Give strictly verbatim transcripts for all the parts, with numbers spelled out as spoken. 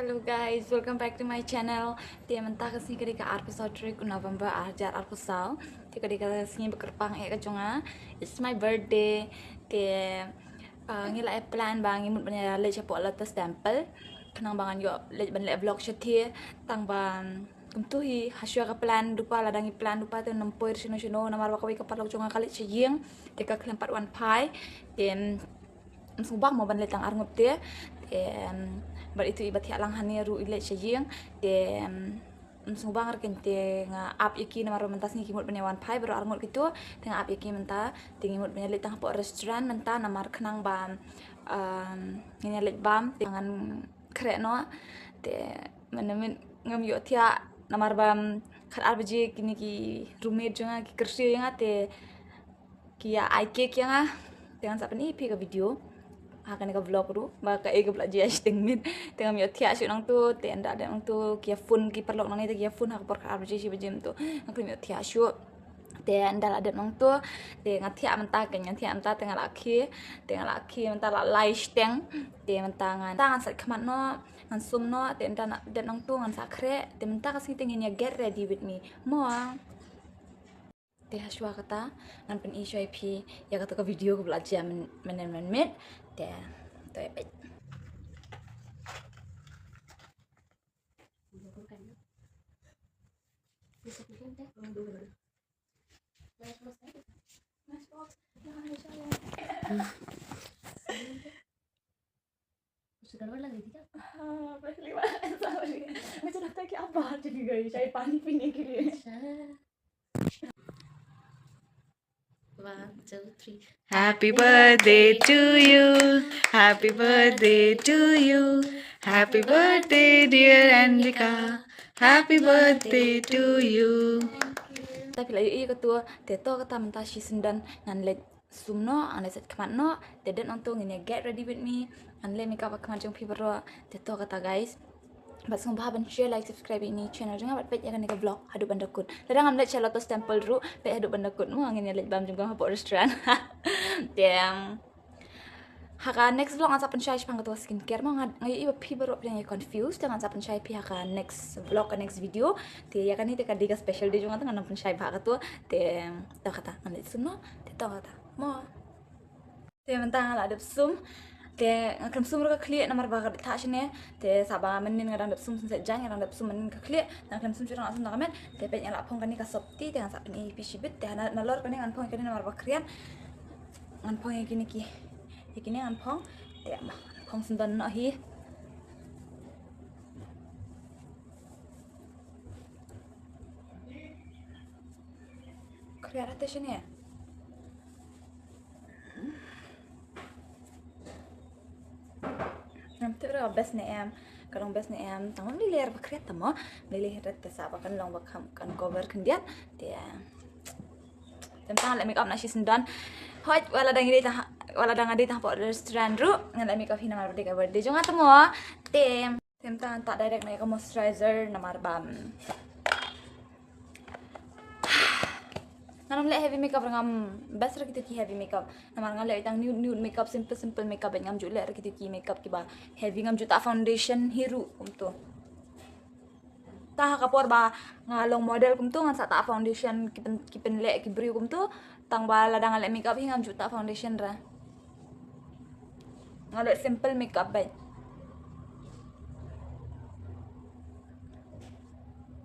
Hello guys, welcome back to my channel. Te mynta ka sngi ka dei ka arphew saw tarik u November ar hajar arphew saw. Te ka dei ka sngi ba kyrpang eh ka jong nga. It's my birthday. Te ah, ngi la ai plan ba ngi mut ban ïa leit shapoh Lotus Temple. Khnang ba ngan ïoh leit ban leh vlog shathie. Tang ba kumtu hi, hashwa ka plan lypa, lada ngi plan lypa te ym poi shano shano namar ba kawei ka paralok jong nga ka leit sha ïing. Te ka khlem pat wan phai. Te ym sngewbha mo ban leit tang arngut te. Te bad itu i ba thiah lang hangne ruh i leit sha ïing. Te ym sngewbha ngar keiñ te nga ap ïa ki namar ba mynta sngi ki mut ban ïa wan phai baroh arngut kito. Te nga ap ïa ki mynta te ngi mut ban ïa leit tang hapoh restaurant mynta namar khnang ba ngin ïa leit bam te ngan khreh noh. Te mynta ngam ïoh thiah namar ba khat ar baje kine ki roommate jong nga ki kyrsiew ïa nga te ki ïa ai cake ïa nga. Te ngan sa pyni ïa phi ka video ha kane ka vlog ruh ba kaei kaba la jia shiteng miet. Te ngam ïoh thiah shuh nangto, te ynda dep nangto ki ïa phone ki paralok nangne, te ki ïa phone ha ka por khat ar baje shi baje mynto. Nga khlem ïoh thiah shuh. Te ynda la dep nangto te nga thiah mynta, keiñ nga thiah mynta te nga la khie. Te nga la khie mynta la lai shiteng. Te mynta ngan, mynta ngan sait khmat noh, ngan sum noh, te ynda dep nangto ngan sa khreh. Te mynta ka sngi te ngin ïa get ready with me mo. Te hashwa kata ngan pyni shuwa ïa phi ïa kata ka video kaba la jia mynne mynmiet. Te to ïa peit. मुझे डर लग रही थी क्या? हाँ, पहली बार ऐसा हो रही है। मुझे लगता है कि आप बाहर चली गई, शायद पानी पीने के लिए। अच्छा। One, two, three. Happy birthday to you. Happy birthday to you. Happy birthday, dear Anvika. Happy birthday to you. Ta phi la ïohi kato, te to kata mynta shi syndon ngan leit sum noh, ngan leit sait khmat noh, te dep nangto ngin ïa get ready with me, ngan leh makeup ha khmat jong phi baroh, te to kata guys. Bad sngewbha ban share, like, subscribe ïa ine i channel jong nga bad peit ïa kane ka vlog haduh ban da kut. Lada ngam leit sha Lotus Temple ruh, peit haduh ban da kut mo, ngin ïa leit bam jingkam hapoh restaurant. Te ha ka next vlog ngan sa pynshai shaphang kato ka skincare mo, nga, nga ïohi ba phi baroh phi dang ïa confuse, te ngan sa pynshai phi ha ka next vlog, ka next video. Te ïa kane te ka dei ka special day jong nga te ngan nang pynshai bha kato. Te to kata ngan leit sum noh, te to kata mo. Te mynta nga la dep sum. Te nga khlem sum ruh ka khlieh namar ba ka dei thah shane. Te sa ba mynnin nga dang dep sum, sum sait jan nga dang dep sum mynnin ka khlieh. Nga khlem sum shuh, nga sum tang ka met. Te peit nga la phong kane ka sopti te ngan sa pyni ïa phi shibit. Te na, nalor kane ngan phong ïa kane namar ba khriat. Ngan phong ïa kine ki, ïa kine ngan phong. Te ma ngan phong syndon noh hi. Khriat te shane. Ngam tip ruh best ne em, ka long best ne em, tang ba ym lei lei ba khriat ta mo, ym lei lei te sa ba kan long ba kham, kan cover khyndiat, te. Te mynta ngan leh makeup na shi syndon. Hooid, wat la dang dei tang, wat la dang dei tang hapoh restaurant ruh, ngan leh makeup hi namar ba dei ka birthday jong nga ta mo. Te. Te mynta ngan tah direct na ïa ka moisturizer namar ba, mm, ngan ym leh heavy makeup ruh, ngam best ruh kito ki heavy makeup. Namar nga leh tang nude, nude makeup, simple, simple makeup, ngam ju leh ruh kito ki makeup kiba heavy, ngam ju tah foundation hi ruh kumto. Tang ha ka por ba nga long model kumto ngan sa tah foundation, ki pyn, ki pynleh ki briew kumto. Tang ba lada nga leh makeup hi ngam ju tah foundation ruh. Nga leh simple makeup beit.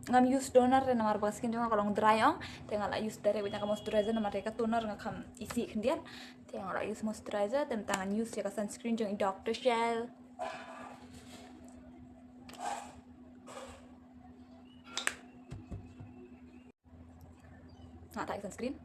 Ngam use toner ruh namar ba ka skin jong nga ka long dry ong. Te nga la use direct beit na ka moisturizer namar ka toner nga kham isih khyndiat. Te nga la use moisturizer, te mynta ngan use ïa ka sunscreen jong i Doctor Shell. Nga tah ïa ka sunscreen.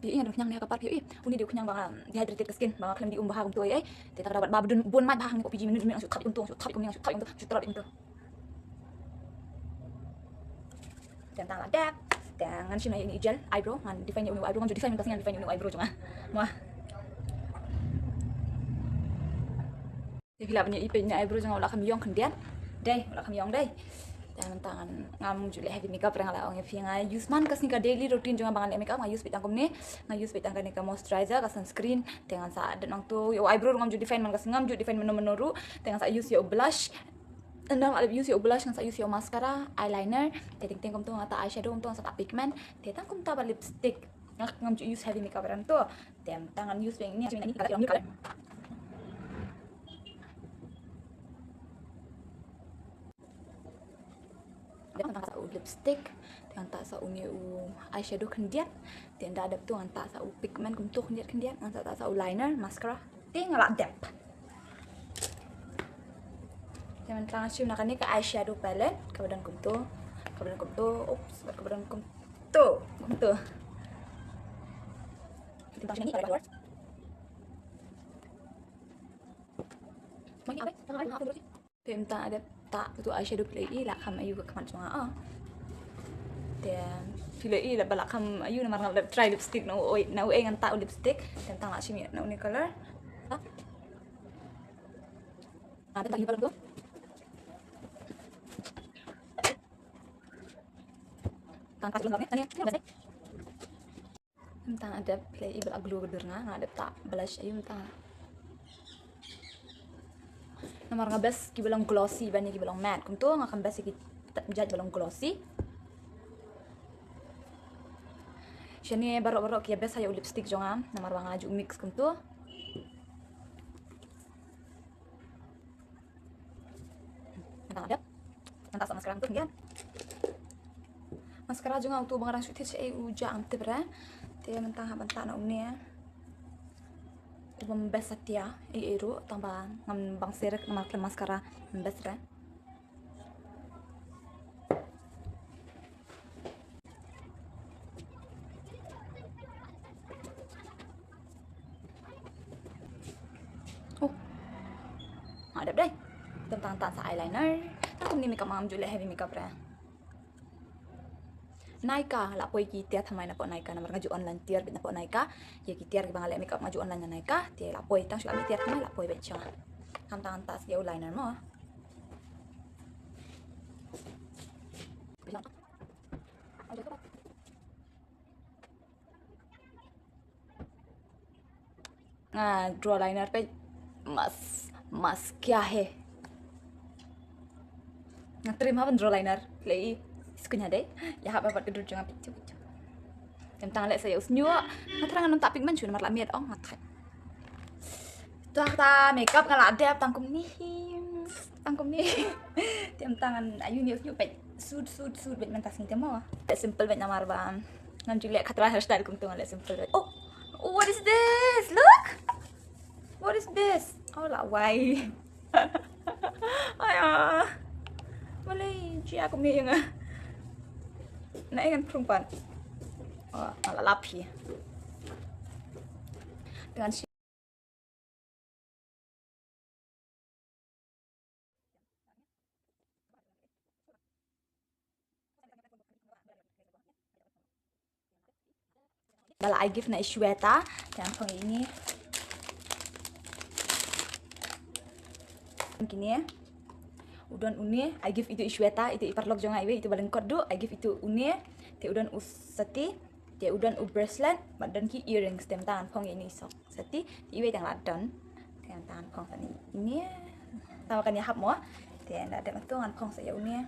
Phi ïohi nga don khñiang ne ha ka par, phi ïohi. Une dei u khñiang ba nga dehydrated ka skin, ba nga khlem dih um bha kumto ei ei. Te ta ka daw bad ba bun bun mait bha hangne ko P G minute minute nga shu thap ïa kumto, nga shu thap ïa kumto, nga shu thap ïa kumto. Te tang la dep. Te ngan shim na ïa une i gel eyebrow, ngan define ïa une u eyebrow, ngam ju define mynta sngi, ngan define ïa une u eyebrow jong nga. Mo. Te phi lah ban ïohi peit une u eyebrow jong nga u la kham ïong khyndiat. Dei, u la kham ïong dei. Mynta ngan, ngam ju leh heavy makeup re, nga la ong ïa phi, nga use man ka sngi ka daily routine jong nga ba ngan leh makeup, nga use beit tang kumne, nga use beit tang kane ka moisturizer, ka sunscreen, te ngan sa dep nangto, ïa u eyebrow ruh ngam ju define man ka sngi, ngam ju define mynno mynno ruh, te ngan sa use ïa u blush. Ngan use ïa u blush, ngan sa use ïa u mascara, eyeliner, te teng teng kumto ngan ta eyeshadow, kumto ngan sa ta pigment, te tang kumta ba lipstick. Nga ngam ju use heavy makeup re kumto. Te mynta ngan use beit ïa ine, ine color. Te ngan ta sa u lipstick, te ngan ta sa une u eyeshadow khyndiat, te ynda dep to ngan ta sa u pigment kumto khyndiat khyndiat, ngan sa ta sa u liner, mascara. Te nga la dep. Te mynta ngan shim na kane ka eyeshadow palette, kaba don kumto, kaba don kumto, oops, kaba don kumto, kumto. Te mynta ngan shim na kane ka palette. Te mynta dep ta uto u eyeshadow, phi la ïohi la kham aiu ka khmat jong nga, ah. Te phi la ïohi la ba la kham aiu namar nga la dep try lipstick na u, na uei ngan ta u lipstick. Te mynta nga la shim ïa na une color. Ah, te mynta une color tu. Tang ka jong nga ne, ne, ne. Mynta nga dep, phi la ïohi ba la glow ka dur nga, nga dep ta blush aiu mynta. Namar nga best kiba long glossy bad kiba long matte. Kumto nga kham best ïa ki jait ba long glossy. Shane baroh baroh ki ïa best ha ïa u lipstick jong nga, namar ba nga ju mix kumto. Mynta nga dep. Mynta sa mascara kumto khyndiat. Mascara jong nga uto ba nga dang shu thied shaei u ja, ngam tip re. Te mynta hap ban ta na une. Uba ym best satia ei ei ruh, tang ba ngam bang syrek namar khlem mascara ym best re. Oh. Nga dep dei. Te mynta ngan ta sa eyeliner. Tang kumne makeup, ngam ju leh heavy makeup re. Nykaa, la poi ki tiar thymmai napoh Nykaa, namar nga ju online tiar beit napoh Nykaa. Ïa ki tiar kiba nga leh makeup nga ju online na Nykaa. Te la poi, tang shu la mih tiar thymmai la poi beit sha nga. Te mynta ngan ta sa ïa u liner mo. Nga draw liner peit. Mas, mas kya hai? Nga trei ma ban draw liner. Lei. Iskunya dei. Ïa hap bad ka dur jong nga peit. Te mynta ngan leh sa ïa u shñiuh. Nga thrang ngan ym ta pigment shuh namar la miet ong nga thrang. To kata makeup nga la dep tang kumne. Tang kumne. Te mynta ngan aiu ne u shñiuh peit. Sud, sud, sud beit mynta sngi te mo. Leh simple beit namar ba ngam ju leh khatra hairstyle kumto, nga leh simple beit. Oh, what is this? Look. What is this? Oh, la wai. Aya. Balei jia kumne ïa nga. Na ngan prung pat. Oh, nga la lap hi. Te ngan Ba la ai gift na i Shweta, te ngan phong ïa ine. Kine. U don une, ai gift ito i Shweta, ito i paralok jong nga iwei, ito ba lyngkot duh, ai gift ito une, te u don u sati, te u don u bracelet, bad don ki earrings, te mynta ngan phong ïa ine i sok sati, te iwei te nga la don, te mynta ngan phong sa ine. Tang ba kan ïahap mo, te ynda dep mynta ngan phong sa ïa une.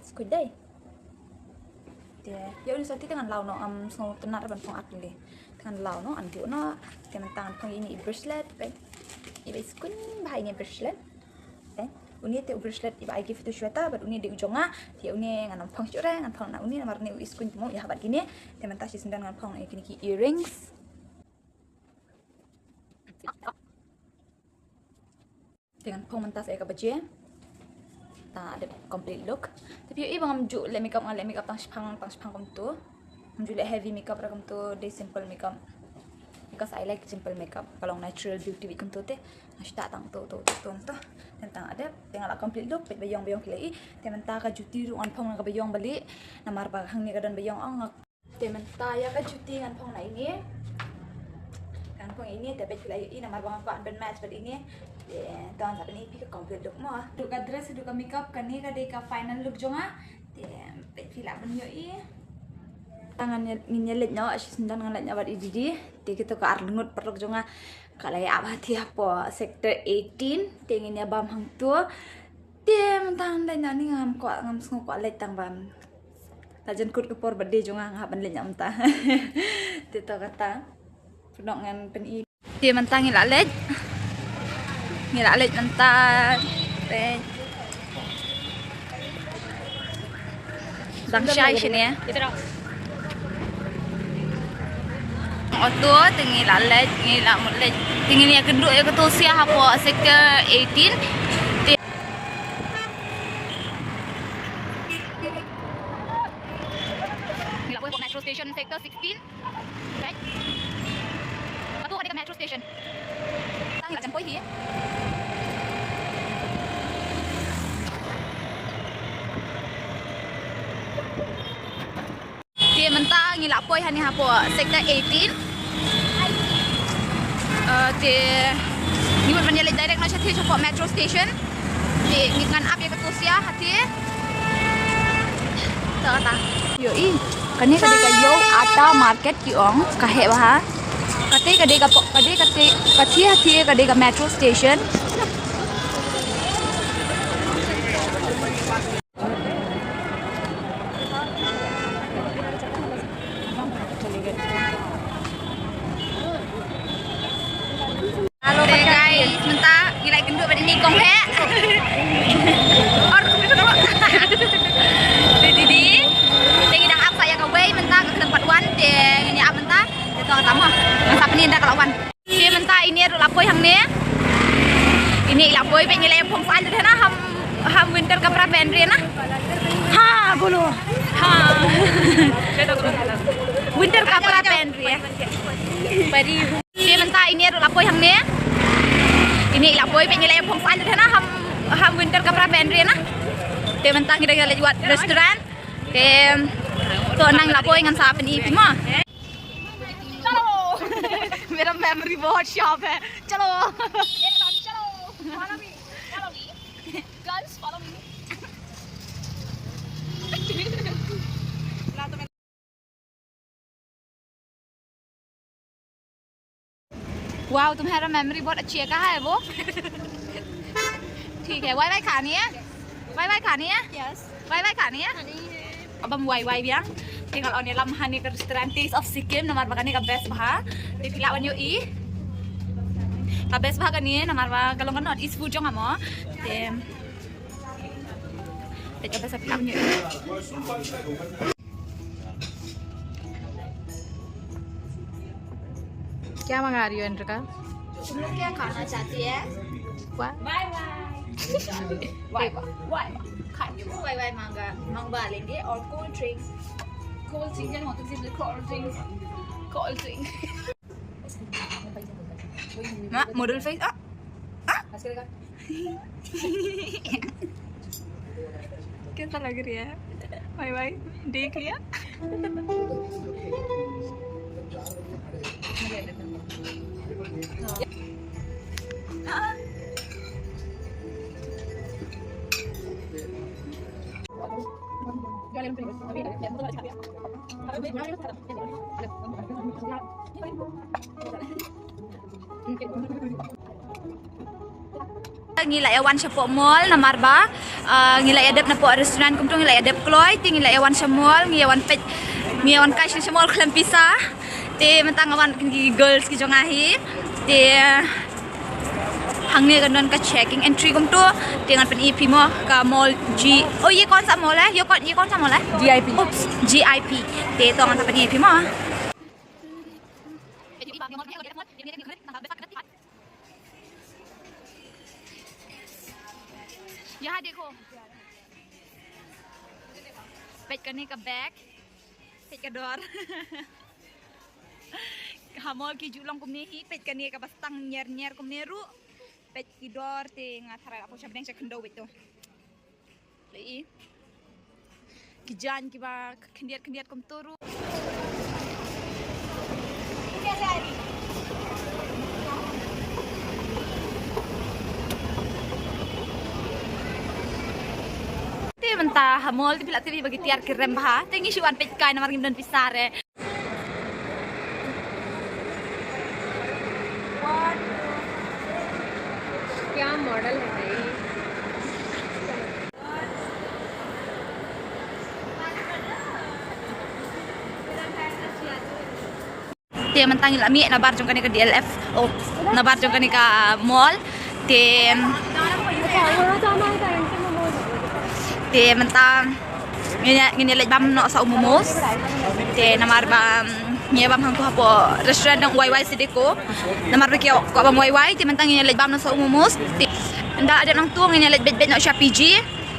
Squid dai. Te ïa une sati te ngan law noh, ngam sngewtynnat ban phong ar tylli. Te ngan law noh, ngan duh noh. Te mynta ngan phong ïa ine i bracelet, peit. Iba i squid bha ine i bracelet. Te une te u bracelet iba ai gift to Shweta, bad une dei u jong nga. Te une ngan ym phong shuh re, ngan phong na une namar une u iskuin te mo, ïa hap bad kine. Te mynta shisyndon ngan phong ïa kine ki earrings. Te ngan phong mynta sa ïa ka baje. Ta dep complete look. Te phi ïohi ba ngam ju leh makeup, nga leh makeup tang shipang, tang shipang kumto. Ngam ju leh heavy makeup re kumto, dei simple makeup. Because I like simple makeup. Ka long natural beauty beit kumto te. Nga shu ta tang to, to, to, to, to. Te tang dep, te nga la complete look, peit ba ïong, ba ïong ki la i. Te mynta ka juti ruh ngan phong na kaba ïong ba lieh. Namar ba hangne ka don ba ïong, ong nga Te mynta ïa ka juti ngan phong na ine. Ngan phong ine te peit phi la ïohi namar ba nga kwah ban match bad ine. Te to ngan sa pyni phi ka complete look mo. Duh ka dress duh ka makeup kane ka dei ka final look jong nga. Te peit phi lah ban ïohi. Te ngan ïa, ngin ïa leit noh, shi syndon ngan leit noh bad i didi. Te kito ka ar lyngngut paralok jong nga. Ka la ïa ap ha ti hapoh sector eighteen. Te ngin ïa bam hangto. Te mynta ngan leit noh, ni ngam kwah, ngam sngew kwah leit tang ba la jan kut ka por birthday jong nga, nga hap ban leit noh mynta. Te to kata. Pynok ngan pyni. Te mynta ngi la leit. Ngi la leit mynta. Te dang shai shane. Auto te ngi la leit, ngi la mut leit. Te ngi ïa kynduh ïa kato sia hapoh sector eighteen. Te ngi la poi hapoh metro station sector sixteen. Right? Kato ka dei ka metro station. Tang la jan poi hi. Te mynta ngi la poi hangne hapoh sector eighteen. Eh, te ngi mut ban ïa leit direct noh sha ti, shapoh metro station. Te ngi ngan ap ïa kato sia ha ti. Ta ta. Ïohi. Kane ka dei ka Yow Atta Market ki ong, ka heh bha. Kata ka dei ka po-, ka dei kata, kata ha ti ka dei ka metro station. Hello guys, mynta ngi la ïakynduh bad ine i kong heh. Or kumno ka. Te didi. Te ngi dang ap sa ïa kawei mynta, ka khlem pat wan, te ngin ïa ap mynta. Te to kata mo. Ngan sa pyni ynda ka la wan. Te mynta ine ruh la poi hangne. Ine i la poi, peit ngi la ïa phong saiñ te na ham, ham winter kapra pehnre na. Ha, bolo. Ha. Winter kapra pehnre. Pari. Te mynta ine ruh la poi hangne. Ine i la poi, peit ngi la ïa phong saiñ te na ham, ham winter kapra pehnre na. Te mynta ngi dang ïa leit wad restaurant. Te to nang la poi ngan sa pyni phi mo. चलो। मेरा मेमोरी बहुत शार्प है। चलो। चलो। Follow me, follow me। Girls, follow me। Wow, तुम्हारा मेमोरी बहुत अच्छी है। कहाँ है वो? ठीक है, वाई वाई खानी है? वाई वाई खानी है? यस। वाई वाई खानी है? खानी है। अब हम वाई वाई भी, हाँ। Te nga la wan ïalam hangne ka restaurant Taste of Sikkim, namar ba kane ka best bha. Te phi lah ban ïohi. Ka best bha kane, namar ba ka long ka North East food jong nga mo. Te Peit ka best, phi lah ban ïohi. क्या मंगा रही हो एंड्रिका? तुम लोग क्या खाना चाहती है? वाह। वाई वाई। वाई वाई। वाई वाई। खाएंगे। वाई वाई मंगा, मंगवा लेंगे और cold drinks. Cold drink, cold drink. Cold drink. Ma, model face. Ah. Ah. कैसा लग रही है? भाई भाई, देख लिया? Ngi la ïa wan shapoh mall namar ba, ah, ngi la ïa dep napoh restaurant kumto ngi la ïa dep kloi, te ngi la ïa wan sha mall, ngi ïa wan peit, ngi ïa wan kai sha mall khlem pisa. Te mynta nga wan ki girls ki jong nga hi. Te hangne kan don ka checking entry kumto. Te ngan pyni phi mo ka mall G. Oh, ये कौन सा mall है? ये कौन, ये कौन सा mall है? G I P. Oops, G I P. Te to ngan sa pyni phi mo. यहाँ देखो। Peit kane ka bag. Peit ka dor. Ha mall ki ju long kumne hi, peit kane kaba stang nyer nyer kumne ruh. Peit ki dor te nga tharai la poi sha bneng sha khyndew, peit to. Lei. Ki jaiñ kiba khyndiat khyndiat kumto ruh. Te mynta ha mall te phi lah tip ba ki tiar ki rem bha. Te ngi shu wan peit kai namar ngim don pisa re. क्या मॉडल है भाई। Te mynta ngi la mih nabar jong kane ka D L F. Oh, nabar jong kane ka mall. Te te mynta ngin ïa, ngin ïa leit bam noh sa u momos. Te namar ba ngin ïa bam hangtu hapoh restaurant dang Y Y Sideco. Namar ba ki kwah bam Y Y, te mynta ngin ïa leit bam noh sa u momos. Te ynda dep nangtu ngin ïa leit beit beit noh sha P G.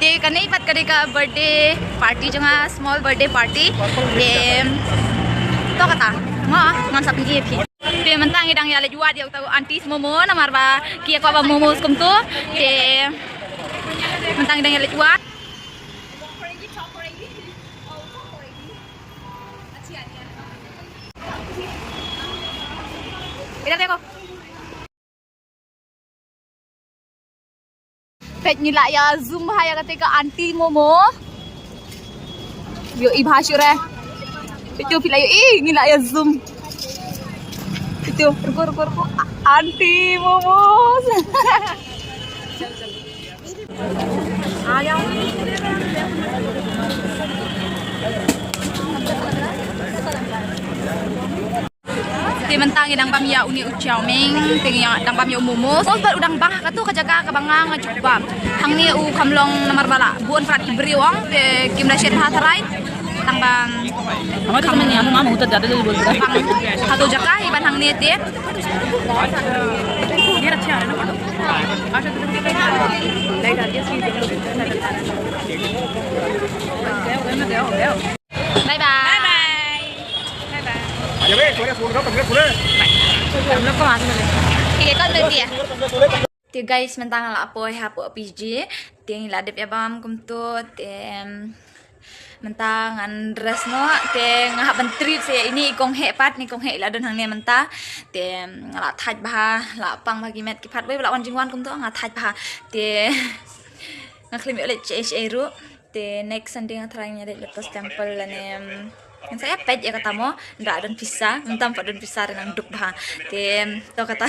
Te kane pat ka dei ka birthday party jong nga, small birthday party. Te to kata, mo ngan sa pyni ïa phi. Te mynta ngi dang ïa leit wad ïa uta u aunties momo namar ba ki ïa kwah bam momos kumto. Te mynta ngi dang ïa leit wad. इधर देखो। Peit ngi la ïa zoom bha ïa kata ka aunty momo. Ïohi bha shuh re. Peit tu phi la ïohi ngi la ïa zoom. Peit tu ruko ruko ruko. Aunty momo. Te mynta ngi dang bam ïa une u chow mein, te ngi dang bam ïa u momos. Momos bad u dang bah, kato ka jaka kaba nga nga ju bam. Hangne u kham long namar ba la bun palat ki briew ong, te kim da shet bha tharai. Tang ba Hmar to samajh nahi aaya, mama uttar jata jata bolta hai. Bang kato jaka hi ban hangne te. ये अच्छे आ रहे हैं ना फोटो। आशा तुम लाइट आ रही है, इसकी देख लो। गया हो गया, मैं गया हो गया। Bye bye. Bye bye. Bye bye. हम लोग को वहाँ से मिलेंगे। ठीक है, कल मिलती है। Te guys, mynta nga la poi hapoh P G. Te ngi la dep ïa bam kumto. Te mynta ngan dress noh. Te nga hap ban treat sa ïa ine i kong heh pat, ine i kong heh i la don hangne mynta. Te nga la thait bha, la pang bha ki met ki phad. Wei ba la wan jingwan kumto nga thait bha. Te nga khlem ïoh leit shaei shaei ruh. Te next Sunday nga tharai ngan ïa leit Lotus Temple lane, mm, ngan sa ïa peit ïa kata mo, ynda don pisa, mynta pat don pisa re nang duk bha. Te to kata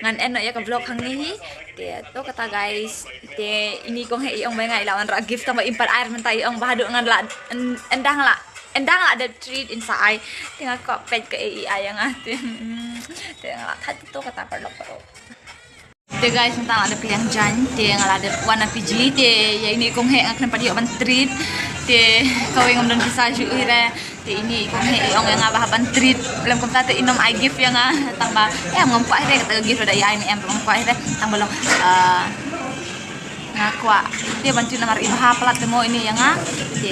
ngan end noh ïa ka vlog hangne hi. Te to kata guys, te ine i kong heh i ong ba nga i la wanrah gift tang ba im pat ai mynta i ong ba haduh ngan la en-, endang la, endang la da treat in sa ai. Te nga kwah peit kaei i ai ïa nga te. Te nga la thait to kata paralok paralok. Te guys, mynta nga la dep liang jan, te nga la dep wan na P G, te ïa ine i kong heh nga khlem pat ïoh ban treat, te kawei ngam don pisa shuh hi re, te ine i kong heh i ong ïa nga ba hap ban treat, lem kumta te i nym ai gift ïa nga, tang ba, eh, ngam kwah hi re, kata ka gift da ïa ine em, ngam kwah hi re, tang ba long, ah, nga kwah, te ban treat namar i bha palat te mo ine ïa nga, te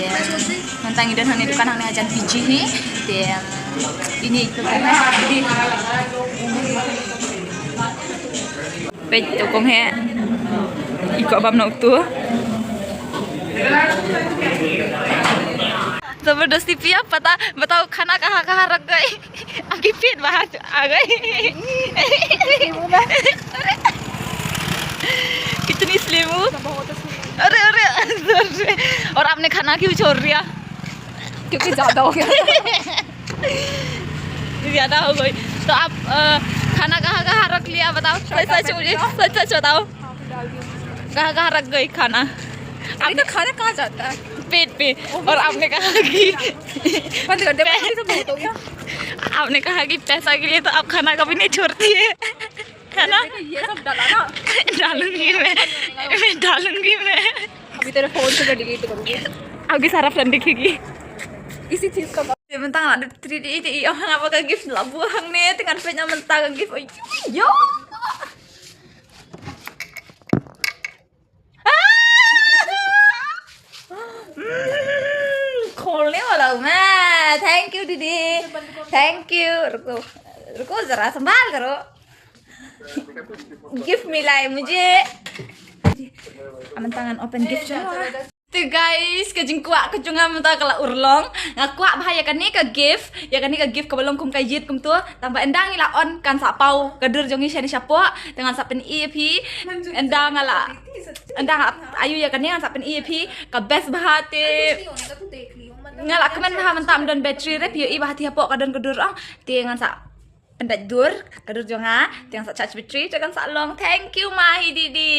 mynta ngi don hangne dukan hangne hajan P G hi, te ine i kong heh, di. Peit u kong heh. I kwah bam na utu. जबरदस्ती पिया पता बताओ खाना कहाँ कहाँ रख गए। आपकी पेट बाहर आ गई। कितनी स्लिम हूँ। अरे अरे अरे। और आपने खाना क्यों छोड़ दिया? क्योंकि ज्यादा हो गया। ज्यादा हो गई। तो आप, अ, खाना कहाँ कहाँ रख लिया बताओ? सच सच मुझे सच सच बताओ। कहाँ कहाँ रख गई खाना? अरे तो खाना कहाँ जाता है? पेट पे। और आपने कहा कि बंद कर दे, बंद कर दे, सब बहुत हो गया। आपने कहा कि पैसा के लिए तो आप खाना कभी नहीं छोड़ती है, है ना? ये सब डाला ना। डालूंगी मैं, मैं डालूंगी मैं। अभी तेरे फोन से मैं डिलीट करूंगी। आगे सारा फ्रेंड दिखेगी। इसी चीज का। Te mynta nga la dep treat ïa i, te i ong ha nga ba ka gift la buh hangne, te ngan peit na mynta ka gift. Oi, oi, oi. खोलने वाला हूँ मैं। Thank you दीदी, thank you। रुको, रुको जरा, संभाल करो। गिफ्ट मिला है मुझे। Aman tangan open gift. Te guys, ka jingkwah ka jong nga mynta ka la urlong. Nga kwah bha ïa kane ka gift, ïa kane ka gift kaba long kum ka ïit kumto. Tang ba ynda ngi la on kan sa paw ka dur jong ngi shane shapoh. Te ngan sa pyni ïa phi. Ynda nga la, ynda nga ayu ïa kane ngan sa pyni ïa phi. Ka best bha te. Nga la kmen bha mynta ym don battery re, phi ïohi ba ha ti hapoh ka don ka dur ong. Te ngan sa pyndait dur ka dur jong nga. Te ngan sa charge battery te kan sa long. Thank you ma hi didi.